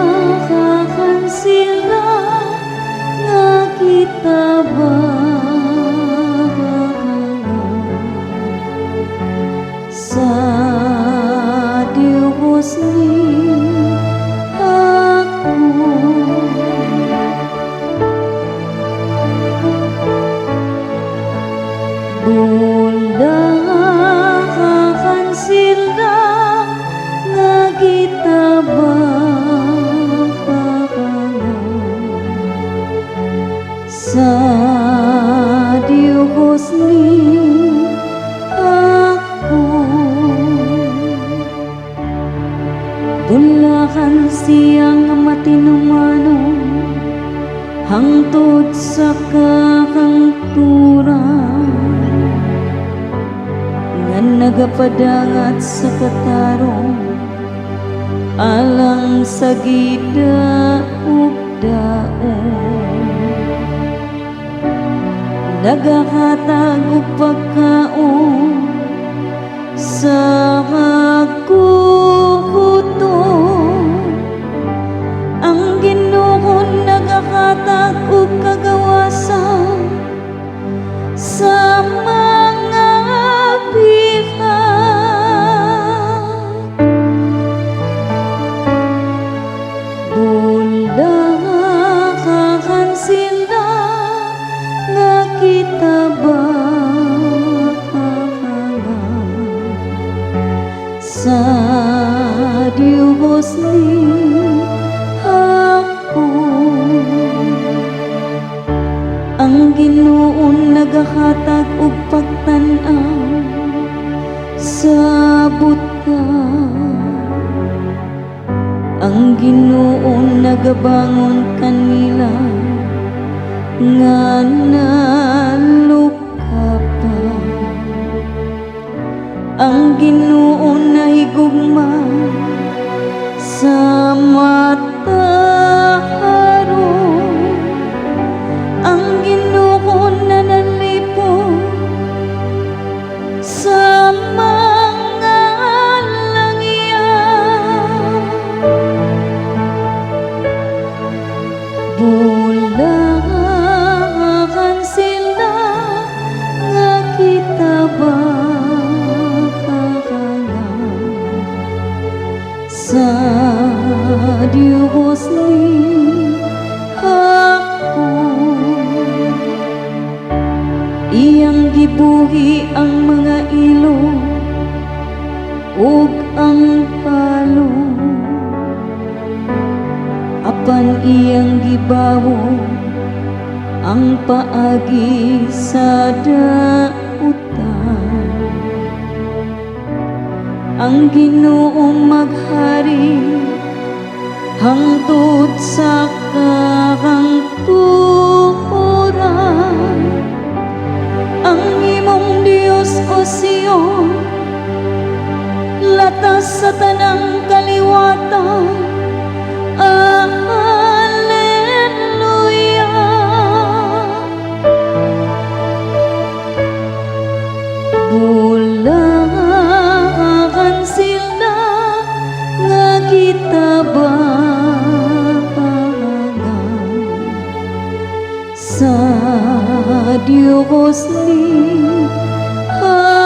Bulakakan sila nga gitabangan sa Diyos ni ako. Bulakakan sila nga gitabangan sa Diyos ni ako. Bulakan siya nga matinumanon hangtod sa kahangturan, nga nagapadangat sa katarong alang sa gidaog-daog, nagahatag og pagkaon sa kagutom. Ang Ginoo nagahatag og kagawasan sa mga bihag. Bulakakan sila nga gitabangan sa Diyos ni ako. Ang Ginoo nagahatag og pagtan-aw sa butang. Ang Ginoo nagabangon kanila nga nalukapan. Ang Ginoo nahigugma sa matarong. Ang Ginoo nanalipong sa mga langya. Bulakan sila nga gitabangan sa Diyos ni ako. Iyang gibuhi ang mga ilo ug ang palo, apan iyang gibawo ang paagi sa dautan. Ang Ginoo maghari hangtod sa kahangturan. Ang imong Dios, O Sion, latas sa tanang kaliwatan. Alleluia. Bulakan sila nga gitabangan sa Diyos ni ako.